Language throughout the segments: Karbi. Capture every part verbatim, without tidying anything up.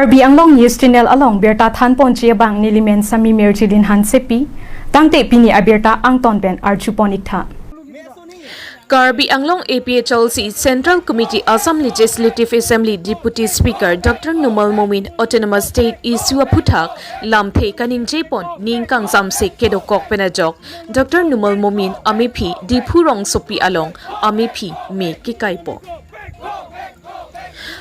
Karbi Anglong News Channel along birta thanponji abang nelimen Sami Mirjilin Hansepi, tangte pini abirta angton pen arjupon iktha. Karbi Anglong A P H L C Central Committee Assam Legislative Assembly Deputy Speaker Doctor Numal Momin Autonomous State issue aphuthak lamthe kaningjepon ning kangsamse kedokok pen ajok Doctor Numal Momin amephi Diphu rongsopi along amephi me kekaipo.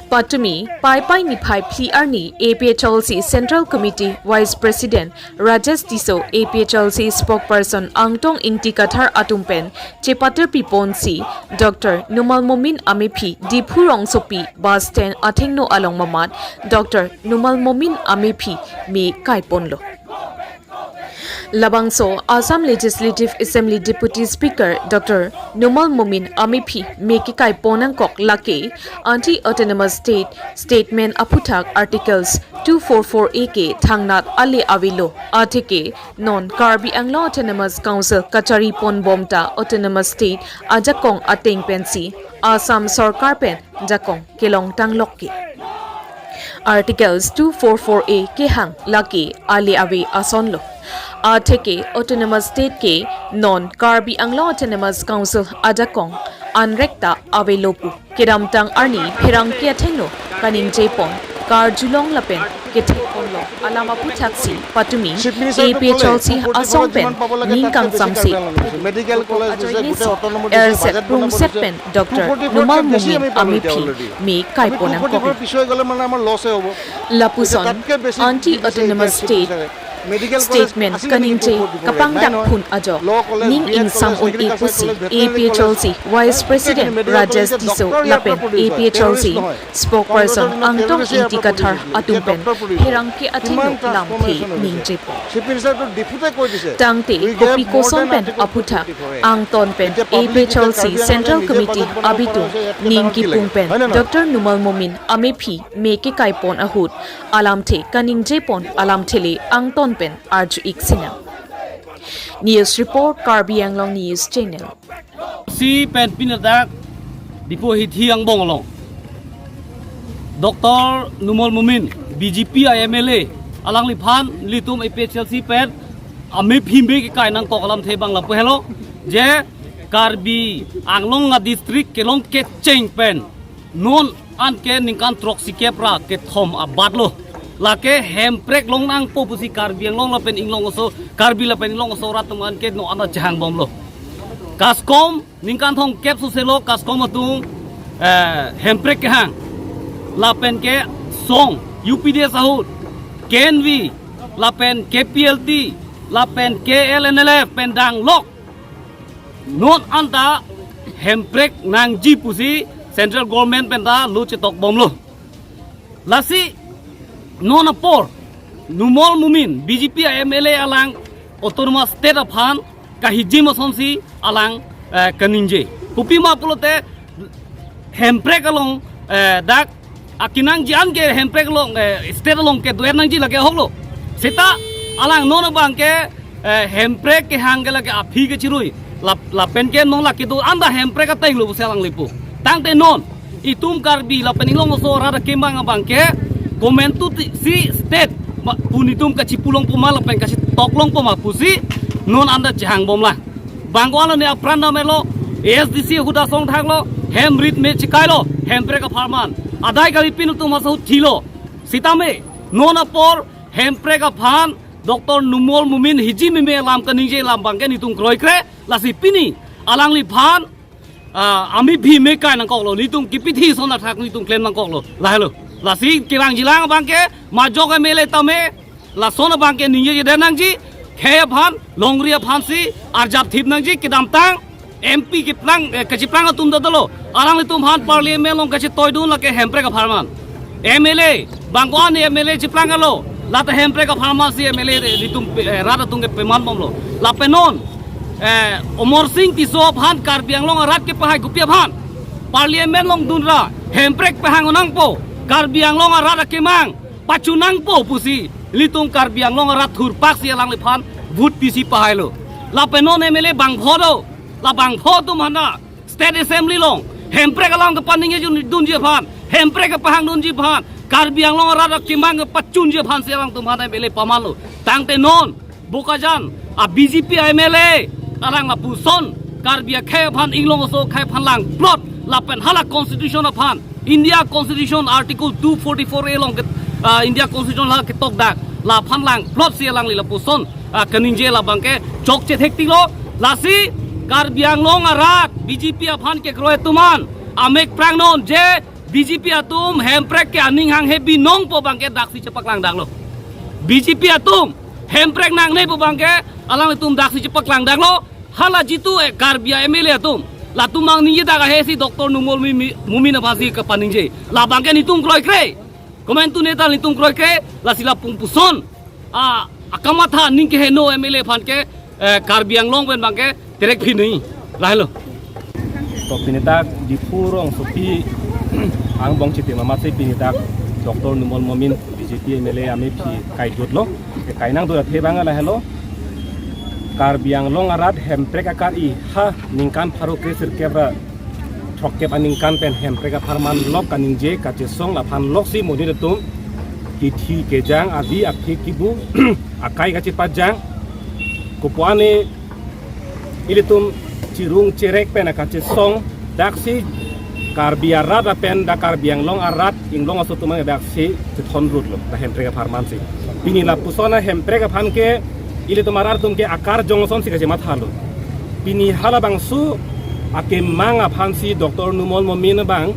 Patumi, Paipai niphai phli arni A P H L C Central Committee Vice President Rajesh Tisso, A P H L C Spokesperson Angtong Ingti Kathar atum pen chepatir piponsi Doctor Numal Momin amephi Diphu rongsopi bus stand athengno along mamat Doctor Numal Momin amephi me kaiponlo. Labangso Assam Legislative Assembly Deputy Speaker Doctor Numal Momin amephi me kekaipon nangkok lake Anti Autonomous State Statement aphuthak Articles two four four A ke thangnat ale avelo. Atheke non Karbi Anglong Autonomous Council kachari ponbomta Autonomous State ajakong ateng pensi Assam Sorkar pen jakong kelongtang lok ke. Articles two four four A kehang lake ale ave asonlo. Atheke Autonomous State ke non Karbi Anglong Autonomous Council ajakong anrekta avelo pu kedamtang arni pherangke athengno kaningjepon karjulong lapen kethekponlong alam aphuthaksi patumi Chief Minister to A P H L C kole, asong pen two forty-five ning kangsamse. Medical college ajoine dise, si gote autonomous dise, ersep budget prungset bana pen Doctor Numal Momin amephi me kaiponang kopi. Lapuson, anti autonomous state statement kaningje kapangdak phun ajok ning ingsam un-e pusi A P H L C Vice President Rajesh Tisso lapen A P H L C Spokesperson Angtong Ingti Kathar atum pen pherangke athengno lamthe ningjepo. Tangte kopi koson pen aphuthak angton pen A P H L C Central Committee abitung ning kipung pen Doctor Numal Momin amephi me kekaipon ahut alamthe kaningjepon alamthe le angton pen arju-ik sinang. News report, Karbi Anglong News Channel. Si pen pini dak Diphu hithi angbong along Doctor Numal Momin, B J P a M L A, alangliphan nelitum A P H L C pen amephi me kekai nangkok alamthe abang lapu helo, je Karbi Anglong a-district kelong kecheng pen non anke ningkan throksi kep ra kethom abatlo. Lake hemprek longnangpo pusi Karbi Anglong lapen Inglong aso, Karbi lapen Inglong aso rat atum anke non anta chehangbomlo. Kaskom ningkan thomkep soselo kaskom atum, eh, hemprek kehang. Lapen ke song U P D S ahut, K N V, lapen K P L T, lapen K L N L F pen danglok non anta hemprek nangji pusi central government pen ta lo chetokbomlo. Lasi non apor Numal Momin B J P a M L A alang autonomous state aphan kahijim asonsi alang, eh, kaningje. Kopima pulote hemprek along, eh, dak akenangji anke hemprek along, eh, state along kedo-et nangji lake ahoklo. Seta alang non abangke, eh, hemprek kehang ke lake aphi kechirui. Lap-, lapen ke non lake do anta hemprek atenglo pusi alangli pu. Tangte non itum Karbi lapen Inglong aso arat akemang abangke komantusi state ma, pu netum kachipulongpo ma lapen kachitoklongpo ma pusi non anta chehangbomlang. Bang ko-an lo ne apran damlo, A S D C ahut asong thaklo, hem rit me chekailo, hemprek apharman. Adai kali pin atum hasa ahut thilo. Sitame non apor hemprek aphan Doctor Numal Momin hiji meme alam kaningje alam abangke netum kroikre, lasi pini alangliphan, ah, amephi me kai nangkoklo, netum kipithi ason athak netum klem nangkoklo, lahelo. Lasi kerang jilang abangke majok M L A tame lason abangke ningjejedet nangji, khei aphan, longri aphansi arjap thip nangji, kedamtang M P keplang, eh, kachiplang atum dodolo. Alanglitum aphan parliament along kachetoidun lake hemprek apharman. M L A, bang ko-an M L A chiplanglo. Lata hemprek apharmansi M L A netum, eh, rat atum ke pemanbomlo. Lapen non, eh, Amarsing Tisso aphan Karbi Anglong arat kepahai kopi aphan. Parliament along dunra, hemprek pehang nangpo. Karbi Anglong arat akemang pachunangpo pusi, ilitum Karbi Anglong arat thurpaksi alangliphan vote pisi pahailo. Lapen non M L A bangpho do, la bangpho atum hana, State Assembly along, hemprek alam kepaningjedunji aphan, hemprek kepahangdunji aphan, Karbi Anglong arat akemang kepachunji aphansi alangtum aphan M L A pamanlo. Tangte non Bokajan a B J P M L A alang lapuson Karbi akhei aphan, Inglong aso akhei aphan langplot lapen hala constitution aphan, India Constitution Article two forty-four A along ke, ah, India Constitution la ketok dak, laphan langplotsi alangli lapuson, ah, kaningje labang ke chokche thektiklo. Lasi Karbi Anglong arat B J P aphan kekroi atum an amek prangnon je B J P atum Hemprek ke aning hanghe binong pu abang ke daksi chepaklang daklo. B J P atum Hemprek nangne pu abang ke alanglitum daksi chepaklang daklo. Hala jitu, eh, Karbi a M L A atum, latum abang ningje dak ahesi Doctor Numal Mimi-, Momin aphansi kapaningje. Labang ke netum kroikre. Komantu neta netum kroikre, lasi lapu-, puson a, akamatha aning keheno M L A aphan ke, eh, Karbi Anglong pen abang ke terek phinoi. Lahelo. To pini dak Diphu rongsopi angbong chitim amatsi pini dak Doctor Numal Momin B J P M L A amephi kaidutlo. Kainang dura the abang lahelo. Karbi Anglong arat Hemprek akar-i ha ningkan pharo kre sirkep ra throkkep aningkan pen Hemprek apharman lok kaningje kachesong laphan loksi monit atum kithi kejang, avi aphi kibu akai kachepajang. Kopuane ilitum chirung cherek pen akachesong daksi Karbi arat lapen dak Karbi Anglong arat Inglong aso atum an daksi chethon rutlo, dak Hemprek apharmansi. Pini lapuson a Hemprek aphan ke ilitum arat atum ke akarjong asonsi kachemathalo. Pini halabangso akemang aphansi Doctor Numal Momin abang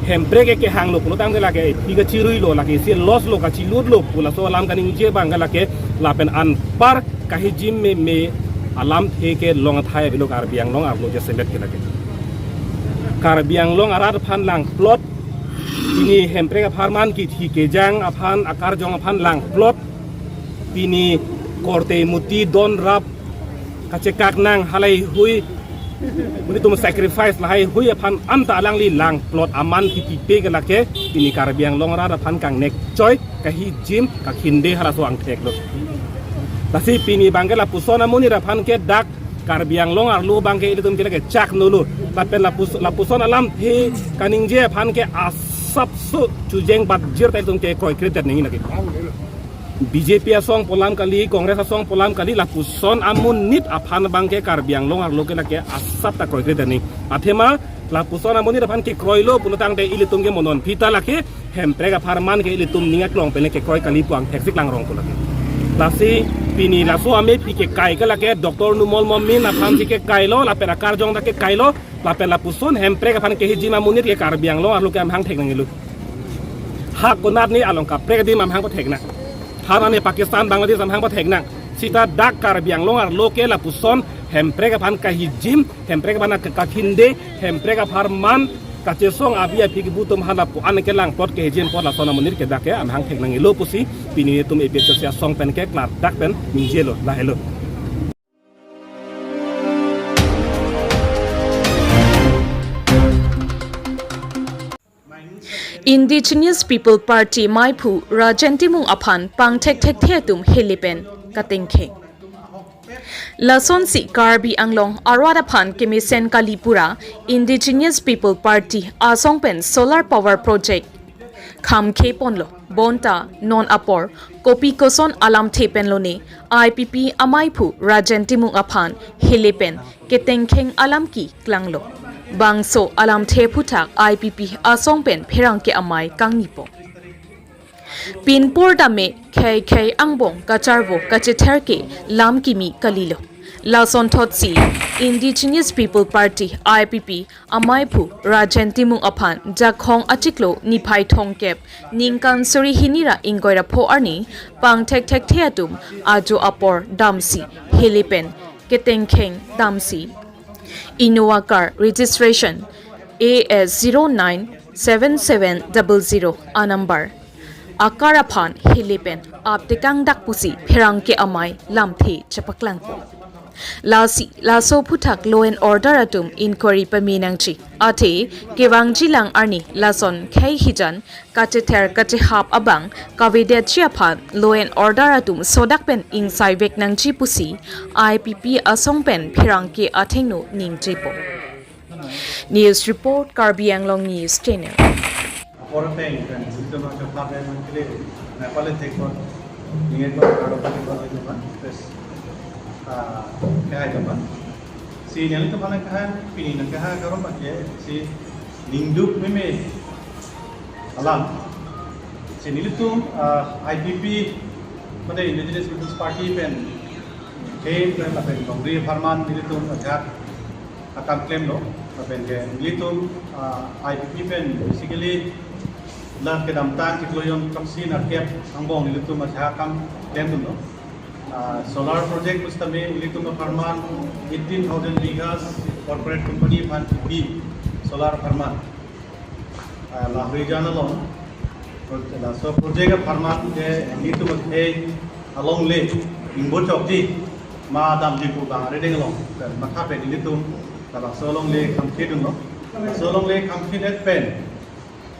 Hemprek ke kehanglo pulo tangte lake phi kachiruilo, lake isi loss lo, kachilutlo pu laso alam kaningje abang ke lake lapen anpar kahijim meme alamthe kelong athai avelo Karbi Anglong arlo jasemet ke lake. Karbi Anglong arat aphan langplot, pini Hemprek apharman kithi kejang aphan, akarjong aphan langplot, pini korte muti don rap kachekak nang halaihui, monit atum sacrifice lahaihui aphan anta alangli langplot aman kipipe ke lake pini Karbi Anglong arat aphan kangnek choi, kahijim, kakhinde halaso angthek lo. Lasi pini abang ke lapuson amonit aphan ke dak Karbi Anglong arlo abang ke ilitum ke lake chak nolo. Lapen lapus-, lapuson alamthe kaningje aphan ke asapso chujeng batjir ta ilitum ke kroikre det nangji lake. B J P asong pu alam kali, Congress asong pu alam kali, lapuson amonit aphan abang ke Karbi Anglong arlo ke lake asap ta kroikre det nangji. Athema lapuson amonit aphan kekroilo pulo tangte ilitum ke mo non pita lake Hemprek apharman ke ilitum ning aklong pen kekroi kali pu angthek si klangrong pu lake. Lasi pini laso amephi kekai ke lake Doctor Numal Momin aphansi kekailo, lapen akarjong ta kekailo, lapen lapuson Hemprek aphan kehijim amonit ke Karbi Anglong arlo ke amahang thek nangjilo. Ha konat ni along kaprek adim amahang pathek nang. Ha nani Pakistan, Bangladesh amahang pathek nang. Sita dak Karbi Anglong arlo ke lapuson Hemprek aphan kahijim, Hemprek aphan ka-, kakhinde, Hemprek apharman kachesong avi aphi kibu atum hala pu an ke langplot kehijim apot lason amonit ke dak ke amahang thek nangjilo pusi pini netum A P H L C asong pen ke klardak pen ningjelo, lahelo. Indigenous People Party maiphu Rajen Timung aphan pangthekthekthe atum helepen katengkheng. Lasonsi Karbi Anglong arat aphan kemesen kali pura Indigenous People Party asong pen solar power project khamkhe ponlo. Bonta non apor kopi koson alamthe penlone I P P amaiphu Rajen Timung aphan helepen ketengkheng alam keklanglo. Bangso alamthe aphuthak I P P asong pen pherangke amei kangnipo. Pinpur dame khei khei angbong kacharvo kachether ke lam kimi kalilo. Lasonthotsi Indigenous People Party I P P amaiphu Rajen Timung aphan Jakhong achiklo niphai thomkep ningkan suri hini ra ingkoi ra pho arni pangthekthekthe atum ajo apor damsi helepen ketengkheng damsi Innova car registration A S zero nine seven seven double zero a number akar aphan helepen aptekang dak pusi pherangke amei lamthe chepaklangpo. Lasi laso aphuthak law and order atum inquiry pame nangji. Athe kevangji lang arni lason khei hijan kachether kachehap abang kavedetji aphan law and order atum sodak pen ingsaivek nangji pusi I P P asong pen pherangke athengno ningjepo. News report, Karbi Anglong News Channel. Por ateng kan, ilitum achokha pen nangkele, Nepal e thekpon, ninge ko karo pati ko itu kan, terus, ah, kehai itu kan. Si nelitum aphan kehai, pini nangkehai karo pakai, si ningduk meme alam. Si nelitum, ah, I P P, mate Indigenous People's Party pen, K M pen, pen, Congress apharman, nelitum ajak akam klemlo, lapen ke nelitum, ah, I P P pen basically la kedamtang chiklo jon throksi nerkep angbong nelitum ajak akam klemdunlo. Ah, solar project pusitame nelitum apharman eighteen thousand bighas corporate company aphan kipi solar apharman. Ah, lahei jan along, pro-, laso project apharman ke nelitum akhei alongle ingbo chokji ma damji pu bang arideng along, pen matha pen nelitum laso alongle khamkhedunlo. Laso alongle khamkhedet pen,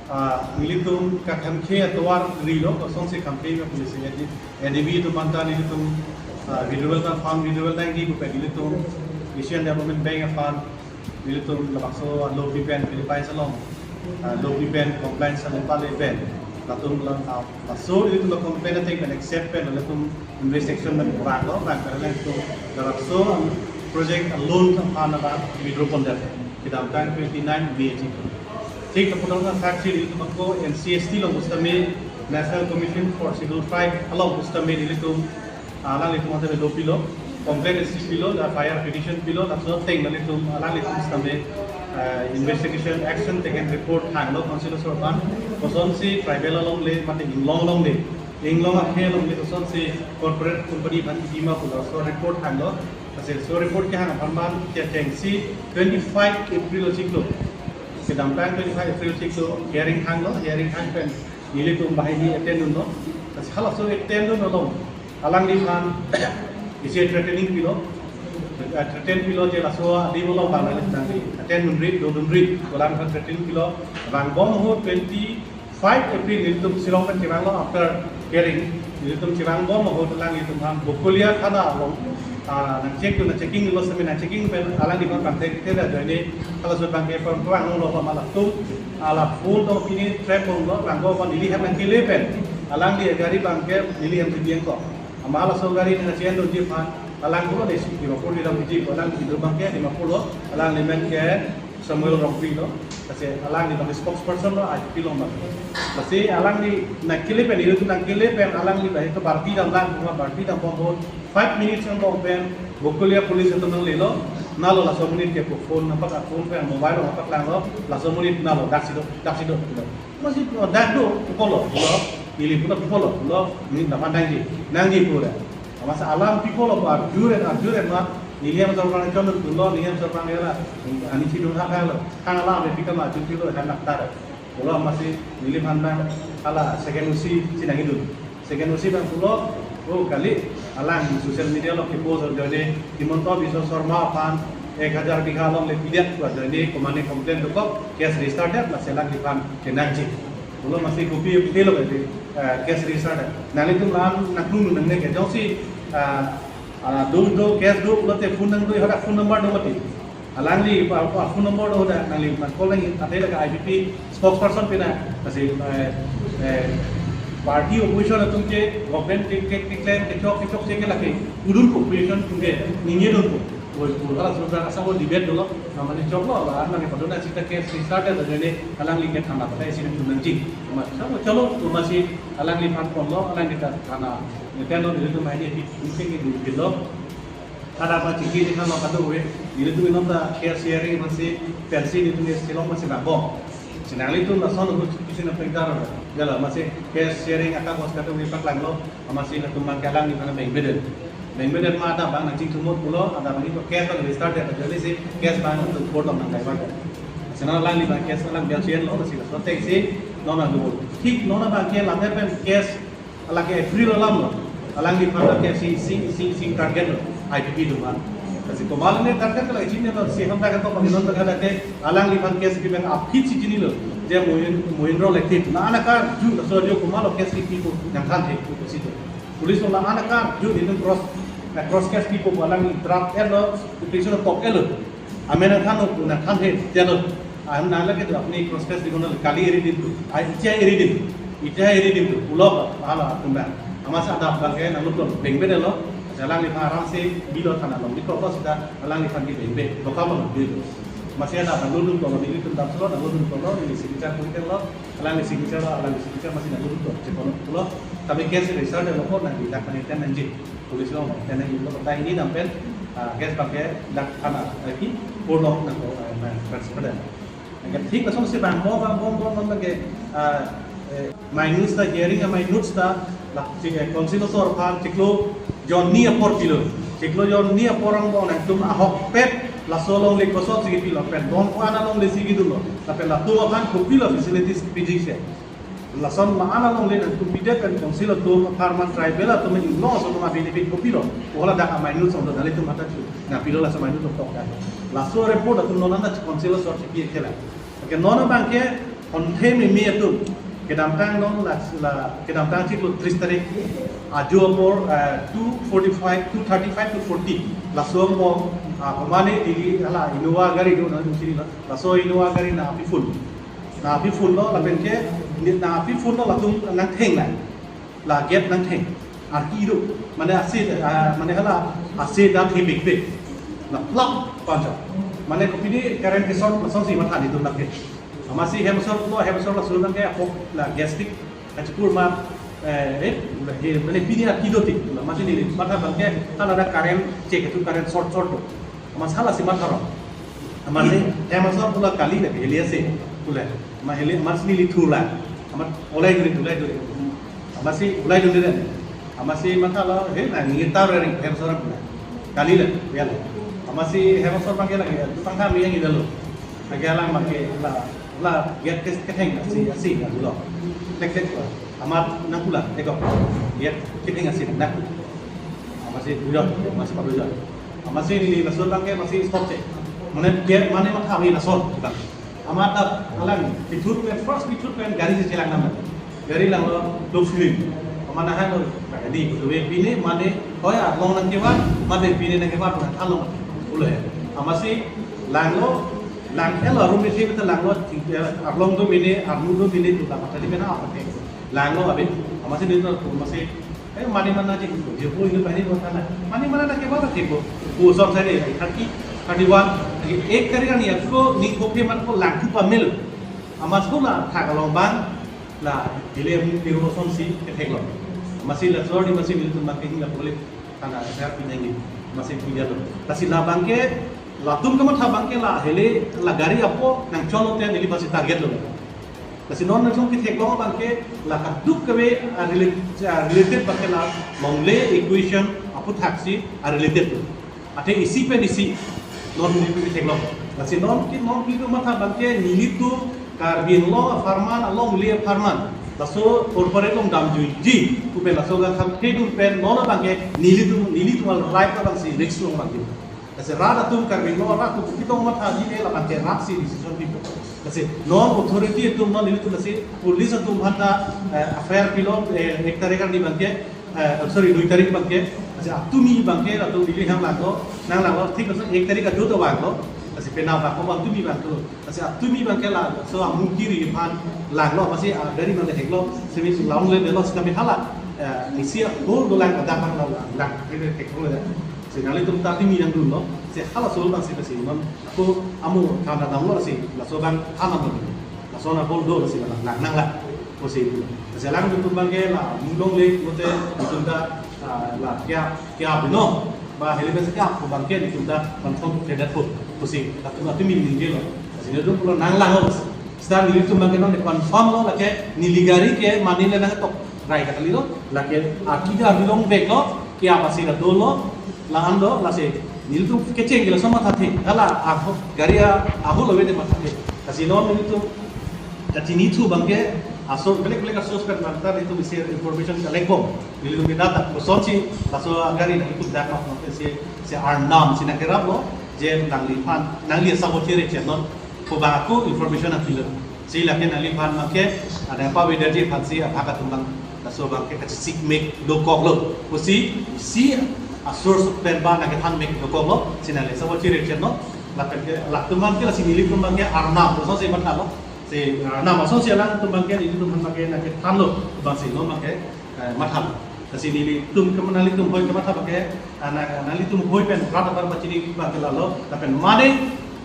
ah, nelitum kakhamkhe atovar rilo, kosonsi khamkhe ma police A D B atum aphan ta nelitum, ah, withdrawal ta fund withdrawal nangji pu pen nelitum Asian Development Bank aphan nelitum labangso lopi pen Philippines along, ah, lopi pen compliance along pale pen. Latum la, ah, laso nelitum la complain ateng pen accept pen latum investigation pen vanglo, vang pen latum labangso project loan aphan abang withdraw pondet. Kedamtang twenty nine May chiklo. Thik lapulo na saksi nelitum ako N C S T along pusitame, National Commission for Scheduled Tribe along pusitame nelitum alanglitum ante dopilo, complaint isi pilo, la F I R petition pilo, laso ateng nelitum alanglitum sitame, eh, investigation action taken report thanglo council asorban, kosonsi tribal alongle, mate inglong alongle, inglong akhei alongle, kosonsi corporate company aphan kipi ma pu laso report thanglo, laso report kehang apharman kechengsi twenty five April chiklo. Kedamtang twenty five April chiklo hearing thanglo, hearing thang pen nelitum banghini attend dunlo. Laso halaso attend dun along alangliphan isi threatening pilo. Eh, threaten pilo je laso adim along bang nangli attend dunri, dodunri pu alangliphan threatening pilo. Vangbom ahut twenty five April nelitum Shillong pen chevanglo, after hearing nelitum chevangbom ahut alanglitum aphan Bokolia thana along, ah, nangcheck dun, nangchecking lo sitame nangchecking pen alangliphan pangthek thek ajoine halaso abangke pon pon lo pama latum, ah, la phone tong pini trap ponlo, vangbom aphan neli hem nangkele pen alangli gari abangke neli hem pini ko. Amat halaso gari nangcheng dunji aphan alang pulo, neli si Dimapur kedam piji ko, alang kedam abangke Dimapur lo, alangli amen ke Samuel Rongpi lo, lasi alangli abang spokesperson lo, I P P along abang. Lasi alangli nangkele pen, nelitum nangkele pen, alangli abang itu party dam lang, party dambom ahut five minutes angbong pen Bokolia police atum nanglelo, nalo laso amonit ke phone nampak, phone pen mobile nampak langlo, laso amonit nalo daksi do, daksi do. Masi, oh, dak do, pi apotlo, pulo, neli pulo pi apotlo, pulo, neli nangphan nangji, nangji pulo. Masi alam pi apotlo, arjure, arjure ma, neli hem sorpang chon pulo, neli hem sorpang ela, ani chidun ha ha lo, hang alam pi kama, chun pulo, hang naktar. Pulo masi, neliphan abang, hala, second O C, chinang idun. Second O C abang pulo, oh, kali, alang social media along ke post ajoine, Himanta Biswa Sarma aphan, ek hajar bigha alongle pidet pu ajoine, komane complain dokok, case register det, lasi alangliphan kenangji. Pulo masi kopi putelo ke, eh, case register det. Nanglitum la-an nangklung nangne ke, jongsi, ah, ah, do do case do pulote phone nangdo, hadak phone number do mati. Alangli pa, pa phone number do, hadak nangli nang call nang, ate la I P P spokesperson pina, lasi, eh, eh, party opposition atum ke government ke, ke, keklem, kechok, kechokche ke lake, udun ko opposition atum ke, ningje dunpo. Oi, oi, hala sudah asa ko debate dolo, namanya choklo, la, nang padona sita case register det, jadi alangli ke thana patai sini tunang ji. Mas, chalo, chalo, masi alangliphan ponlo, alangli ta thana. Neten lo, nelitum aini di, mungkin di, di lo. Kada apa chingki di kan lo kado we, nelitum inom ta case hearing masi, pensi nelitum Shillong masi nabong. Si nanglitum lason hut kisi na pengkar, jala masi case hearing aka bos kado we paklanglo, masi latum abangke alangliphan beng beden. Beng beden ma adap abang nangchingthumut pulo, adap abang ito case abang register det, jadi si case abang latum court along nang divert. Si non alangli abang case alang biang sien lo, si laso ateng si non adu. Thik non abangke lamer pen case alangke April alam lo. Alangliphan ke si, si, si, si target lo, I P P atum aphan. Lasi komat ne target lo, ichine lo, si hamdak atum abang non target ke, alangliphan case ke abang aphi si chinilo. Je Mohin, Mohindro Lekthip. La-an akarju, laso arju komatlo case kepi pu nangthanthe, pu si to. Police lo la-an akarju, nelitum cross, eh, cross case kepi pu alangli draft etlo, petition tok etlo. Amen nangthanlo pu nangthanthe, tiatlo. Ang nang lake tu apni cross test dikon kali eri dim tu. Ai itia eri dim. Itia eri dim tu. Pulo hala atum bang. Amatsi adap bang ke nang luton beng bede lo. Jalang li aram si bilo thana long. Di kok sida alang li than ki beng be. Doka bang di tu. Amatsi adap nang luton lo, di luton dam solo, nang luton lo, di signature pun lo. Alang li signature lo, alang li signature amatsi nang luton. Cek kono pulo. Tapi case register de lo ko nang di dak nang ten nang ji. Police lo ten nang ji lo. Tapi ini dampen, ah, case pakai dak thana lagi. Pulo nang ko, eh, nang transfer de. Anke thik asonsi bang bom bang bom bom bom ke, ah, eh, minutes ta hearing a minutes ta la, eh, council asor aphan chiklo jonni apor pilo. Chiklo jonni apor angbong nangtum ahokpet laso alongle kosonsi kipilo pen, bom ko-an alongle si kidunlo. Lapen latum aphan kopilo facilities piji se. Lason ma-an alongle nangtum pide pen council atum apharman tribal atum inglong ason ma benefit kopilo. Ko hala dak a minutes ong do dali tum hata chu. Na pilo laso minutes tok dak. Laso report atum non anta council asor chipi kela. Anke non abang ke honthe meme atum. Kedamtang non la, la kedamtang chiklo tris tarik. Ajo apor, eh, two forty-five, two thirty-five to forty. Laso angbong, ah, komane dili hala Innova gari do na chini la. Laso Innova gari na api full. Na api full lo lapen ke, ni na api full lo latum nangtheng la. La gate nangtheng. Arki do. Mane ase, ah, mane hala ase dak hebek bek. La plap panjang. Mane kopine current ke short lasonsi matha nelitum lake. Amatsi hem asor lo, hem asor laso abang ke apok la gas stick. Kachipur ma, eh, eh, he, mane pini arki do tik. Amatsi neli matha abang ke hala dak current check itu current short short do. Amat hala si matha ro. Amatsi hem asor pulo kali le heli ase. Pulo. Amat heli, amatsi neli thurlo. Amat ulai duri, ulai duri. Amatsi ulai duri le. Amatsi mathalo, he, na neli tar ri hem asor pulo. Kali le, ya le. Amatsi hem asor abang ke lagi, tu tangka mi yang ida lo. Lagi alang abang ke la, la gate ke ketheng asi, asi ya lo. Tek tek lo. Amat nangpulo, tek lo. Gate ketheng asi nang. Amatsi dujon, amatsi padujon. Amatsi neli laso abang ke amatsi stop che. Mane gate mane matha ave lason abang. Amat dak alang pithur pen, first pithur pen gari si chelang nam. Gari langlo do film. Amat nahang lo, di, do pine mane hoi arlong nangkevan, mane pine nangkevan nang along. Pulo. Amatsi langlo, lang helo room isi beta langlo, eh, arlong do mene, arnu do mene, do ta mata di mena apa ke. Langlo abang. Amatsi neli to, amatsi, eh, mane mana je, je po ini pani do thana. Mane mana nangkevan ta ke po. Ko song sa ni, thirty, thirty-one, ek tarik ani ako ni kopi man ko langku pamil. Amat sekolah thak along abang la heli mung piro asonsi kethek lo. Amatsi la sor di amatsi nelitum abang ke hingla police thana F I R pinangji. Amatsi pinja lo. Lasi la abang ke latum kamatha abang ke la heli la gari apot nangchon lote neli amatsi target lo. Lasi non nangchon kethek lo abang ke la kaduk kave, ah, relate, ah, related abang ke la longle equation aphuthaksi, ah, related lo. Athe isi pen isi non neli pu theklong. Lasi non ke non ke matha abang ke nelitum Karbi Anglong apharman, alongle apharman. Laso corporate along damjuiji pu pen laso ga tham thedun pen non abang ke nelitum, nelitum al right abang si risk long abang ke. Lasi rat atum Karbi Anglong rat atum kitong mathaji ke la abang ke rat si decision pipo. Lasi non authority atum non nelitum lasi police atum aphanta, eh, F I R pilo, eh, ek tarik arni abang ke, eh, sorry, dui tarik abang ke, lasi atumi abang ke, latum neli hang langlo, nang langlo, thik laso ek tarik ajo to vanglo, lasi penap abang ko atumi vanglo, lasi atumi abang ke la, laso amung kiri aphan langlo, amatsi, ah, gari abang ke theklo, simi si long le delo, si kami hala, eh, isi a, gol dolang, ada abang lang, lang, thek, thek, theklo ya. Si nanglitum ta atumi nangdunlo, si hala sol abang si, si non, ako amo kana damlo si, laso abang hala damlo. Lason a-goal do lasi la lang nang la. Pusi. Lasi alanglitum abang ke la mung longle mate itum ta, ah, la kya, kya bino. Ba helibes kya ko abang ke itum ta confirm ke dat ko. Pusi. Latum atum mi ningje lo. Lasi nelitum pulo nang lang ho. Seta nelitum abang ke non confirm lo lake neli gari ke mane le nangtok. Rai katali lo. Lake akida bilong bek lo. Kya pasi la dolo. La an do lasi. Nelitum kecheng ke lason mathathe. Hala aho gari a, aho lo vete mathathe. Lasi non nelitum kachinithu abang ke aso belek belek aso spek nangta nelitum isi information collect bom. Nelitum ke data kosonsi laso gari nangtum dak mak nang si, si arnam si nangkerap lo, je nangliphan, nangli asabo chere chenon, ko abang ako information nangpilo. Si lake nangliphan abang ke, ada apa weather je aphan si, apa katum abang, laso abang ke kachisik mek dokok lo. Pusi, si a source pen ba nangkethan mek dokok lo, si nangli asabo chere chenon, Lapen ke, latum abang ke lasi nelitum abang ke arnam asonsi mathalo. Si arnam asonsi alangtum abang ke nelitum abang ke nangkethanlo, abang si non abang ke, eh, mathalo. Lasi nelitum ke, nanglitum hoi kematha abang ke, ah, na, nanglitum hoi pen rat apar pachini abang ke lalo. Lapen mane,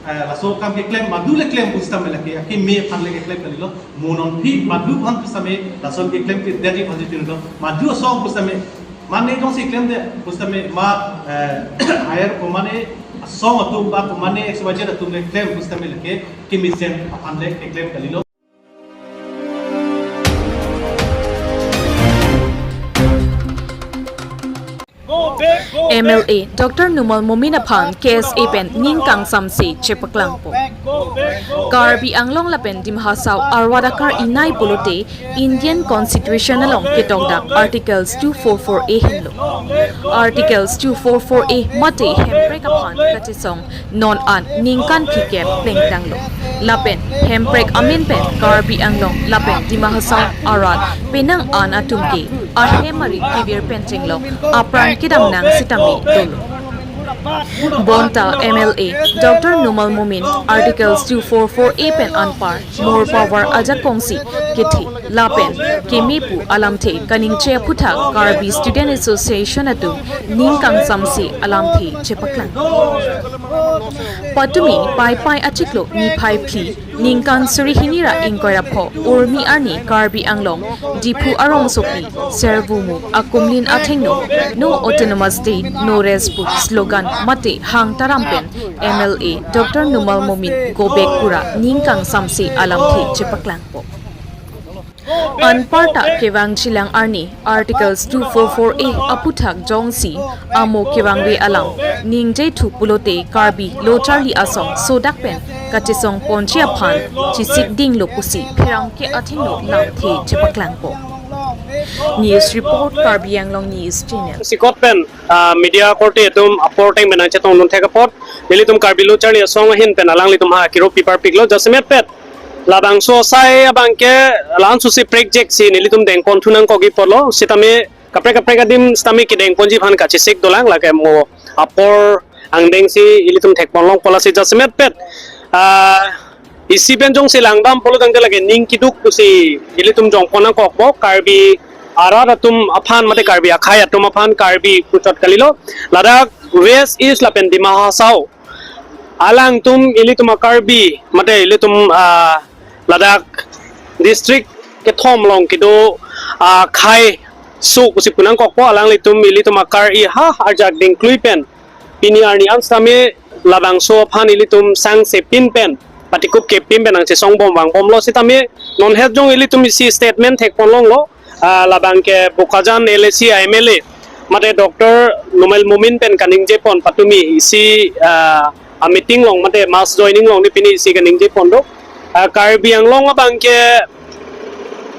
eh, laso akam keklem, madu le klem pusitame lake, akeme aphan le keklem kalilo. Mo non aphi madu aphan pusitame, lason keklem ke dadi phan chirilo. Madu asong pusitame, mane jongsi klemdet pusitame ma, eh, air ko mane asong atum ba ko mane X Y Z atum le klem pusitame lake kemesen aphan le keklem kalilo. M L A Doctor Numal Momin aphan K S A pen ning kangsamse chepaklangpo. Karbi Anglong lapen Dima Hasao arat akar inai pulote Indian Constitution along ketokdak Articles two four four A henlo. Articles two four four A mate hemprek aphan kachesong non an ningkan phlikep plengtanglo. Lapen hemprek amen pen Karbi Anglong lapen Dima Hasao arat penang an atum ke ahem ari kevir pen chenglok apran kedam nang sitame dolo. Bonta M L A Doctor Numal Momin Articles two four four A pen anpar mor pavar ajakongsi kethe lapen keme pu alamthe kaningje aphuthak Karbi Student Association atum ning kangsamse alamthe chepaklang. Patumi Paipai achiklo niphai phli ningkan suri hini ra ingkoi ra pho Urmi arni Karbi Anglong Diphu arongsopi Servumu akumlin athengno No Autonomous State, No Rest pu slogan mate hang taram pen M L A Doctor Numal Momin go back pura ning kangsamse alamthe chepaklangpo. Anparta kevangjilang arni Articles two four four A aphuthak jongsi amo kevangve alam ningjethu pulote Karbi lo charli asong sodak pen kachesong ponji aphan chesik dinglo pusi pherangke athengno lamthe chepaklangpo. News report, Karbi Anglong News Channel. Sikot pen, ah, media korte atum apor ateng pen nangchetongdun thek apot, nelitum Karbi lo charli asong ahin pen alanglitum ha kiro pipar piklo jasemet pet labangso asai abang ke la-an susi prekjek si nelitum dengpon thunang kogi polo sitame kaprek kaprek adim sitame kedengponji aphan kachesik dolang lake mo apor angdeng si ilitum thekpon longpo lasi jasemet pet, ah, isi pen jongsi langdam pulo tangte lake ning kiduk pusi ilitum jongpon nangkokpo Karbi arat atum aphan mate Karbi akhei atum aphan Karbi puchot kalilo ladak West East lapen Dima Hasao alangtum ilitum a-Karbi mate ilitum, ah, ladak district kethom along kedo, ah, akhei aso pusi punangkokpo alanglitum ilitum akar-i ha arjak dingklui pen pini arni an sitame labangso aphan ilitum sangsepin pen patikup kepin pen nangchesongbom vangbomlo sitame non het jong ilitum isi statement thekpon longlo. Ah, labang ke Bokajan L A C a M L A mate Doctor Numal Momin pen kaningjepon patumi isi, ah, a-meeting along mate mass joining along ne pini isi kaningjepon do. Ah, Karbi Anglong abang ke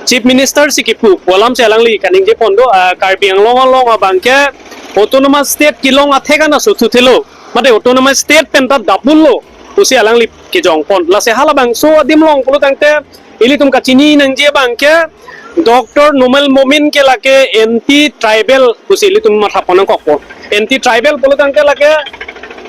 Chief Minister si kipu pu alam si alangli kaningjepon do. Ah, Karbi Anglong along abang ke autonomous state kelong athek an aso thuthelo mate autonomous state pen ta double lo pusi alangli kejongpon. Lasi halabangso adim along pulo tangte ilitum kachini nangji abang ke Doctor Numal Momin ke lake anti tribal pusi ilitum mathapon nangkokpo. Anti tribal pulo tangte lake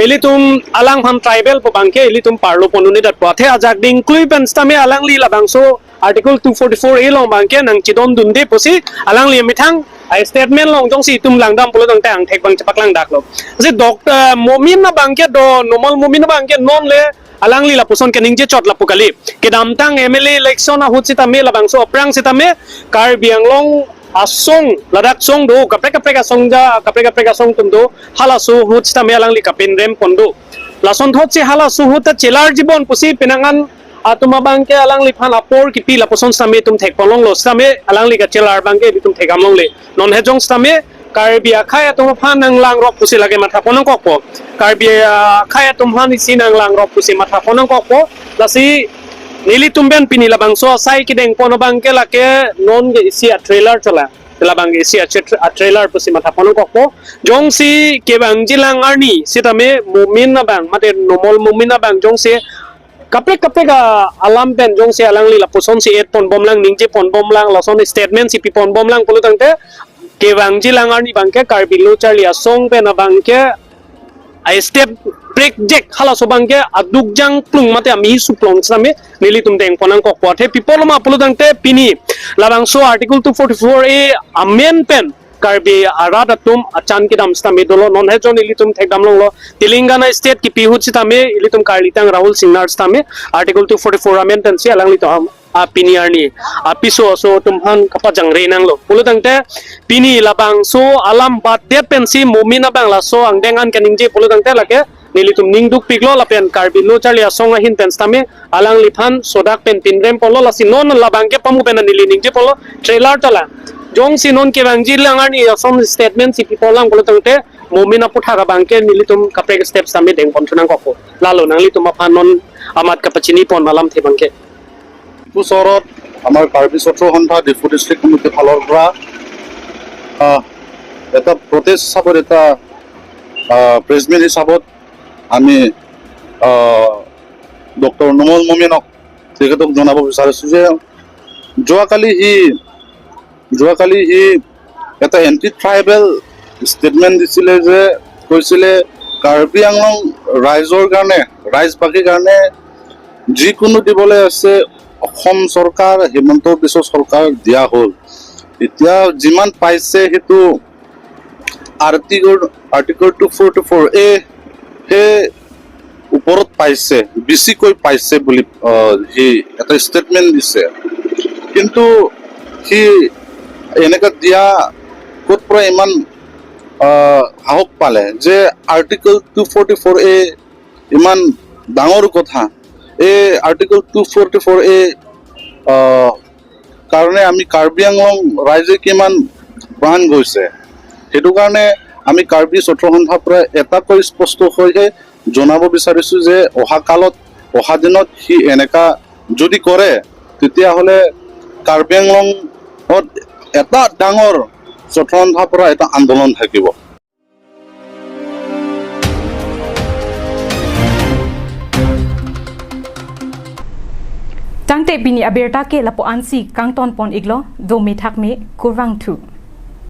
ilitum alangphan tribal pu abang ke ilitum parlo pon un-edatpo. Athe ajak dingklui pen sitame alangli labangso Article two forty-four A along abang ke nangchedondunde pusi alangli amethang a-statement along jongsi itum langdam pulo tangte angthek abang chepaklangdaklo. Si Doctor Momin abang ke do, Numal Momin abang ke non le alangli lapuson kaningje chot lapu kali. Kedamtang M L A election ahut sitame labangso aphrang sitame Karbi Anglong asong ladak song do kaprek kaprek asong ja kaprek kaprek asong atum do halaso ahut sitame alangli kapinrem pon do. Lasonthotsi halaso ahut ta chelarjibom pusi penang an atum abang ke alangliphan apor kipi lapuson sitame itum thekpon longlo sitame alangli kachelar abang ke itum thekdam longle. Non het jong sitame Karbi akhei atum aphan nanglangrok pusi lake mathapon nangkokpo. Karbi, ah, akhei atum aphan isi nanglangrok pusi mathapon nangkokpo. Lasi nelitum pen pini labangso asai kedengpon abang ke lake non ke isi a-trailer chola. Labang ke isi a-tra-, a-trailer pusi mathapon nangkokpo. Jongsi kevangjilang arni sitame Momin abang mate Numal Momin abang jongsi kaprek kaprek a-, alam pen jongsi alangli lapusonsi etpon bomlang ningjeponbomlang lason statement si piponbomlang pulo tangte kevangjilang arni abang ke Karbi lo charli asong pen abang ke a-step prekjek halaso abangke aduk jangplung mate ami suplong sitame nelitum dengpon nangkokpo. Athe pi apotlo ma pulotangte pini labangso Article two forty-four A amend pen Karbi arat atum achan kedam sitame dolo. Non he jon ilitum thekdam longlo, Telangana state kipi ahut sitame ilitum karlitang Rahul Singnar sitame Article two forty-four amend pensi alanglitum am- a pini arni apiso aso atum aphan kapajangre nanglo. Pulotangte pini labangso alam batdet pensi Momin abang laso angdeng an kaningje pulotangte lake nelitum ning dukpiklo lapen Karbi Lo Charli Asong ahin pen sitame alangliphan sodak pen pinrem ponlo, lasi non labangke pamu pen neli ningje ponlo trailer tala. Jongsi non kevangji lang arni ason statement si pi ponlang pulotangte Momin aputhak abangke nelitum kaprek step sitame dengpon thu nangkokpo. Lalo nanglitum aphan non amat kapachini pon alamthe abangke. Diphu চহৰত আমাৰ কাৰ্বি সত্ৰ সন্থা ডিফু ডিষ্ট্ৰিক্ট কমিটিৰ ফালৰ পৰা আহ, এটা প্ৰটেষ্ট হিচাপত, এটা press meet হিচাপত আমি ডক্টৰ নুমল মমিনক, তেখেতক জনাব বিচাৰিছোঁ যে যোৱাকালি সি যোৱাকালি সি এটা এণ্টি ট্ৰাইবেল ষ্টেটমেণ্ট দিছিলে, যে কৈছিলে কাৰ্বি আংলং ৰাইজৰ কাৰণে, ৰাইজবাসীৰ কাৰণে যিকোনো দিবলৈ আছে অসম চৰকাৰ, হিমন্ত বিশ্ব চৰকাৰ দিয়া হ'ল। এতিয়া যিমান পাইছে সেইটো article, article two forty four A সেই ওপৰত পাইছে, বেছিকৈ পাইছে বুলি আহ, সি এটা ষ্টেটমেণ্ট দিছে। কিন্তু সি এনেকা দিয়া ক'ত পৰা ইমান আহ, সাহস পালে যে আৰ্টিকল টু ফৰ্টি ফ'ৰ এ ইমান ডাঙৰ কথা? এই আৰ্টিকল টু ফৰ্টি ফ'ৰ এ কাৰণে আমি কাৰ্বি আংলং ৰাইজে কিমান প্ৰাণ গৈছে। সেইটো কাৰণে আমি কাৰ্বি সত্ৰ সন্থাৰ পৰা এটাকৈ স্পষ্ট হৈহে জনাব বিচাৰিছোঁ যে অহা কালত, অহা দিনত সি এনেকা যদি কৰে, তেতিয়াহ'লে কাৰ্বি আংলঙত এটা ডাঙৰ সত্ৰ সন্থাৰ পৰা এটা আন্দোলন থাকিব। Tangte pini abirta ke lapu-ansi kangton pon iklo, dome thakme, kurvangthu.